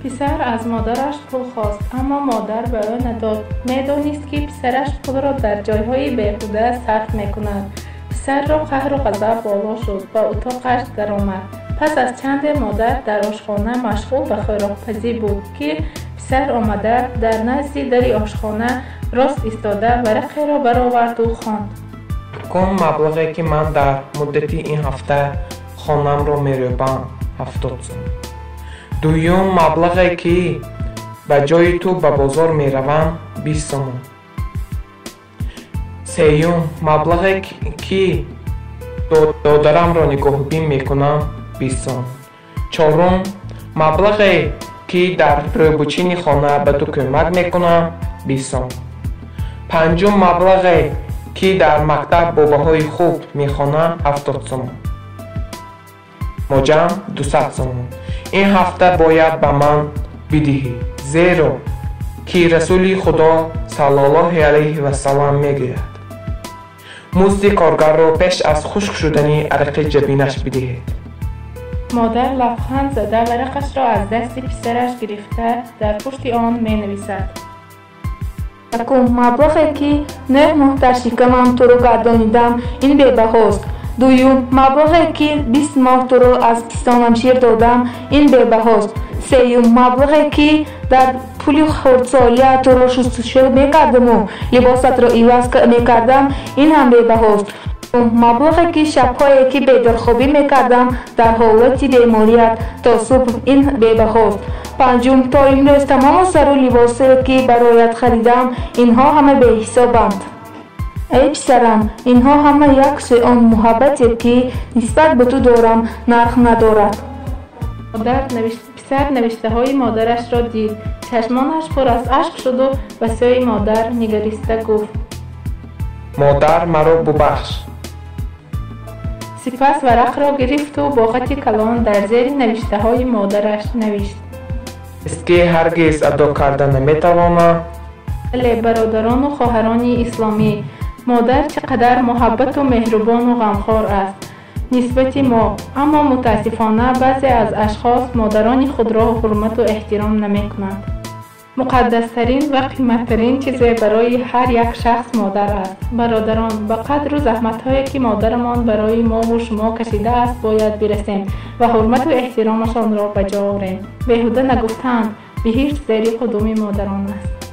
Писар аз модараш пул хост, аммо модар ба ӯ надод. Медонист, ки писараш пулро дар ҷойҳои беҳуда сарф мекунад. Писарро қаҳру ғазаб боло шуд, ба утоқаш даромад. Пас аз чанде модар дар ошхона машғул ба хӯрокпазӣ буд, ки писар омада дар назди дари ошхона рост истода варақеро бароварду хонд. Якум маблағе, ки ман дар муддати ин ҳафта хонамро мерӯбам, 70 сомон. Дуюм маблағе, ки ба ҷои ту ба бозор меравам, 20 сомон. Сеюм маблағе, ки додарамро нигоҳубин мекунам, 20 сомон. Чорум маблағе, ки дар рӯбучини хона ба ту кӯмак мекунам, 20 сомон. Панҷум маблағе, ки дар мактаб бо баҳои хуб мехонам, 70 сомон. Моҷамъ 200 сомон. Ин ҳафта бояд ба ман бидиҳӣ, зеро ки Расули Худо саллаллоҳу алайҳи васаллам мегӯяд: музди коргарро пеш аз хушк шудани арақи ҷабинаш бидиҳед. Модар лабханд зада варақашро аз дасти писараш гирифта дар пушти он менависад. Якум маблағе, ки 9 моҳ дар шикамам туро гардонидам, ин бебаҳост. Дуюм маблағе, ки 20 моҳ туро аз пистонам шир додам, ин бебаҳост. Сеюм маблағе, ки дар пули хурдсолия туро шустушӯ мекардаму либосатро иваз мекардам, ин ҳам бебаҳост. Маблағе, ки шабҳое, ки бедорхобӣ мекардам дар ҳолати беморият то субҳ, ин бебаҳост. Панҷум, то имрӯз тамому сару либосе, ки бароят харидам, инҳо ҳама беҳисобанд. Эй писарам, инҳо ҳама як сӯи он муҳаббате, ки нисбат ба ту дорам, нарх надорад. Писар навиштаҳои модарашро дид. Чашмонаш пур аз ашк шуду ба сӯи модар нигариста гуфт: Модар, маро бубахш. Сипас варақро гирифту бо хати калон дар зери навиштаҳои модараш навишт: Аст, ки ҳаргиз адо карда наметавонам. Бале, бародарону хоҳарони исломӣ, модар чӣ қадар муҳаббату меҳрубону ғамхор аст нисбати мо, аммо мутаассифона баъзе аз ашхос модарони худро ҳурмату эҳтиром намекунанд. Муқаддастарин ва қиматтарин чизе барои ҳар як шахс модар аст. Бародарон, ба қадру заҳматҳое, ки модарамон барои мову шумо кашидааст, бояд бирасем ва ҳурмату эҳтиромашонро ба ҷо орем. Беҳуда нагуфтаанд, биҳишт зери қудуми модарон аст.